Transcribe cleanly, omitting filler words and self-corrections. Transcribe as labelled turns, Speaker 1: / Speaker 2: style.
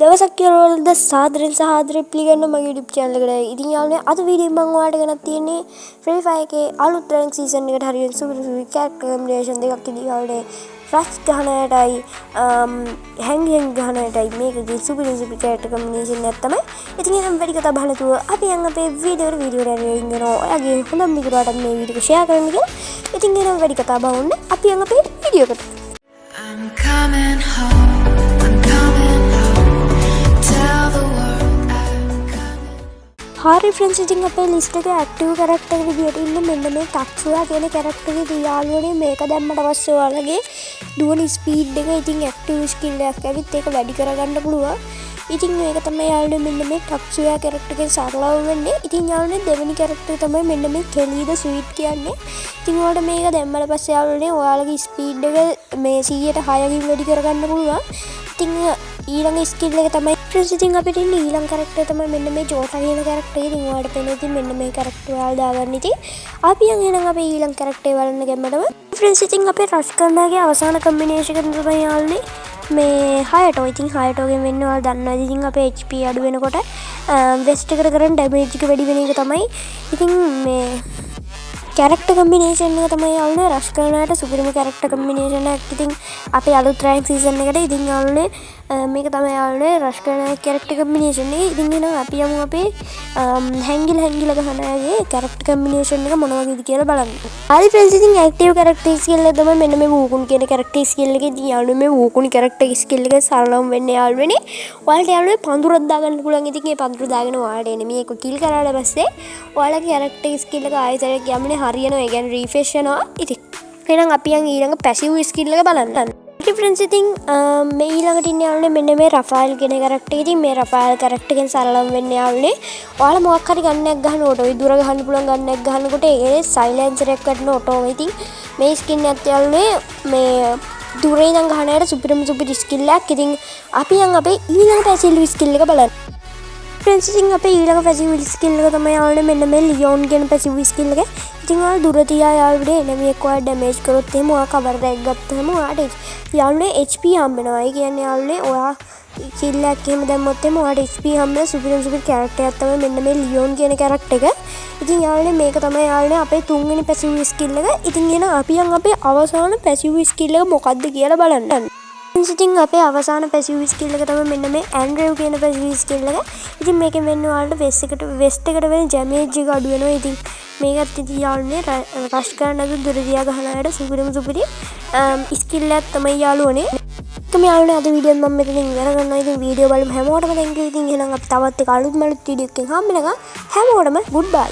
Speaker 1: දවසක් කියලා ඔයාලට සාදරෙන් සහ ආදරෙන් පිළිගන්නවා මගේ YouTube channel එකට. ඉතින් යාළුවනේ, අද වීඩියෝ මම ඔයාලට ගෙනත් තියෙන්නේ Free Fire එකේ අලුත් රෑන්ක් සීසන් එකට හරියන සුපිරි සුපිරි කැරක්ටර් කම්බිනේෂන් දෙකක්. ඉතින් යාළුවනේ, රෂ් ගහන අයටයි හැංගි හැංගි ගහන අයටයි මේක ඉතින් සුපිරි සුපිරි කැරක්ටර් කම්බිනේෂන් එකක් තමයි. ඉතින් එහෙනම් වැඩි කතා බහ නැතුව අපි යන් අපේ වීඩියෝ එකට. වීඩියෝ එකට යන ඔයාගේ හොඳම මිතුරාට මේ වීඩියෝ එක ෂෙයා කරන්න කියලා. ඉතින් එහෙනම් වැඩි කතා බහ ඕනේ, අපි යන් අපේ වීඩියෝ එකට.
Speaker 2: I'm coming home, I'm coming home. Tell the world I'm coming.
Speaker 1: හරි ෆ්‍රෙන්ඩ්ස්, ඉතින් අපේ ලිස්ට් එකේ ඇක්ටිව් කැරක්ටර් විදියට ඉන්නේ මෙන්න මේ ටක්සුයා කියන කැරක්ටර් එක. ඉතින් යාළුවනේ, මේක දැම්මට පස්සේ ඔයාලගේ දුවන ස්පීඩ් එක ඉතින් ඇක්ටිව් ස්කිල් එකක් ඇවිත් ඒක වැඩි කරගන්න පුළුවන්. ඉතින් මේක තමයි යාළුවනේ, මෙන්න මේ ටක්සුයා කැරක්ටර් එකෙන් සරලව වෙන්නේ. ඉතින් යාළුවනේ, දෙවෙනි කැරක්ටර් තමයි මෙන්න මේ කෙලී ද ස්වීට් කියන්නේ. ඉතින් ඔයාලට මේක දැම්මට පස්සේ යාළුවනේ, ඔයාලගේ ස්පීඩ් එක මේ 106කින් වැඩි කරගන්න පුළුවන්. ඉතින් ඊළඟ ස්කිල් එක තමයි ෆ්‍රෙන්ඩ්ස්, ඉතින් අපිට ඉන්නේ ඊළඟ කැරක්ටර් තමයි මෙන්න මේ ජෝටා කියන කැරක්ටර් එක. ඉතින් ඔයාලට පේනවා ඉතින් මෙන්න මේ කැරක්ටර් ඔයාලා දාගන්න. ඉතින් අපි යන් එහෙනම් අපේ ඊළඟ කැරක්ටර් බලන්න ගැම්මටම. ෆ්‍රෙන්ඩ්ස්, ඉතින් අපේ රෂ් කරනාගේ අවසාන කම්බිනේෂන් එක තමයි යාළුවනේ, මේ හයටෝ. ඉතින් හයටෝගෙන් වෙන්නේ ඔයාලා දන්නවා ඉතින් අපේ HP අඩු වෙනකොට වෙස්ට් එකට කරන ඩැමේජ් එක වැඩි වෙන එක තමයි. ඉතින් මේ කැරක්ටර් කම්බිනේෂන් එක තමයි යාළුවනේ, රෂ් කරන අයට සුපිරිම කැරක්ටර් කම්බිනේෂන් එකක්. ඉතින් අපේ අලුත් රෑන්ක් සීසන් එකට ඉතින් යාළුවනේ, මේක තමයි යාළුවනේ, රෂ් කරන කැරක්ටර් කම්බිනේෂන් එක. ඉතින් එහෙනම් අපි යමු අපේ හැංගිලා හැංගිලා ගහන අයගේ කැරක්ටර් කම්බිනේෂන් එක මොන වගේද කියලා බලන්න. හරි ෆ්‍රෙන්ඩ්ස්, ඉතින් ඇක්ටිව් කැරක්ටර් ස්කිල් එක තමයි මෙන්න මේ වූකුන් කියන කැරක්ටර් ස්කිල් එක. ඉතින් යාළුවනේ, මේ වූකුන් කැරක්ටර් ස්කිල් එක සරලවම වෙන්නේ යාළුවනේ, ඔයාලට යාළුවනේ පඳුරක් දාගන්න පුළුවන්. ඉතින් ඒ පඳුර දාගෙන ඔයාලට එනිමි එක කිල් කරාට පස්සේ ඔයාලගේ කැරක්ටර් ස්කිල් එක ආයෙසරයක් යන්නේ හරියනවා. ඒ කියන්නේ රිෆ්‍රෙෂ් වෙනවා. ඉතින් එහෙනම් අපි යන් ඊළඟ පැසිව් ස්කිල් එක බලන්න. ෆ්‍රෙන්ඩ්ස්, ඉතින් මේ ඊළඟට ඉන්නේ යාළුවනේ, මෙන්න මේ රෆායල් කියන කැරක්ටර් එක. ඉතින් මේ රෆායල් කැරක්ටර් එකෙන් සරලම වෙන්නේ යාළුවනේ, ඔයාලා මොකක් හරි ගන් එකක් ගහනකොට, ඔය දුර ගහන්න පුළුවන් ගන් එකක් ගහනකොට ඒකේ සයිලන්සර් එකක් වැටෙන ඔටෝම. ඉතින් මේ ස්කින් එකත් යාළුවනේ, මේ දුරේ ඉඳන් ගහන අයට සුපිරිම සුපිරි ස්කිල් එකක්. ඉතින් අපි යන් අපේ ඊළඟ පැසිව් ස්කිල් එක බලන්න. ෆ්‍රෙන්ඩ්ස්, ඉතින් අපේ ඊළඟ පැසිව් ස්කිල් එක තමයි යාළුවනේ, මෙන්න මේ ලියෝන් කියන පැසිව් ස්කිල් එක. ඉතින් ඔයාලා දුර තියා යාළුවනේ, එනමි එක්ක ඔයාලා ඩැමේජ් කරොත් එහෙම, ඔයා කවර් එකක් ගත්තම ඔයාට යාළුවනේ HP හම්බ වෙනවා. ඒ කියන්නේ යාළුවනේ, ඔයා කිල් එකක් එහෙම දැම්මොත් එහෙම ඔයාට HP හම්බ වෙන සුපිරිම සුපිරි කැරක්ටර් එකක් තමයි මෙන්න මේ ලියෝන් කියන කැරක්ටර් එක. ඉතින් යාළුවනේ, මේක තමයි යාළුවනේ, අපේ තුන්වෙනි පැසිව් ස්කිල් එක. ඉතින් එහෙනම් අපි යන් අපේ අවසාන පැසිව් ස්කිල් එක මොකක්ද කියලා බලන්න. ඉතින් අපේ අවසාන පැසිව් ස්කිල් එක තමයි මෙන්න මේ ඇන්ඩ්‍රෙව් කියන පැසිව් ස්කිල් එක. ඉතින් මේකෙන් වෙන්නේ ඔයාලට වෙස්ට් එකට වෙන ඩැමේජ් එක අඩු වෙනවා. ඉතින් මේකත් ඉතින් යාළුවනේ, රෂ් කරන්න නැතුව දුර තියා ගහන අයට සුපිරිම සුපිරි ස්කිල් එකක් තමයි යාළුවනේ. ඉතින් යාළුවනේ, අද වීඩියෝ මම මෙතනින් ඉවර කරනවා. ඉතින් වීඩියෝ බලමු හැමෝටම thank you. ඉතින් එහෙනම් අපි තවත් එක අලුත්ම අලුත් වීඩියෝ එකකින් හම්බ වෙනකම් හැමෝටම good bye.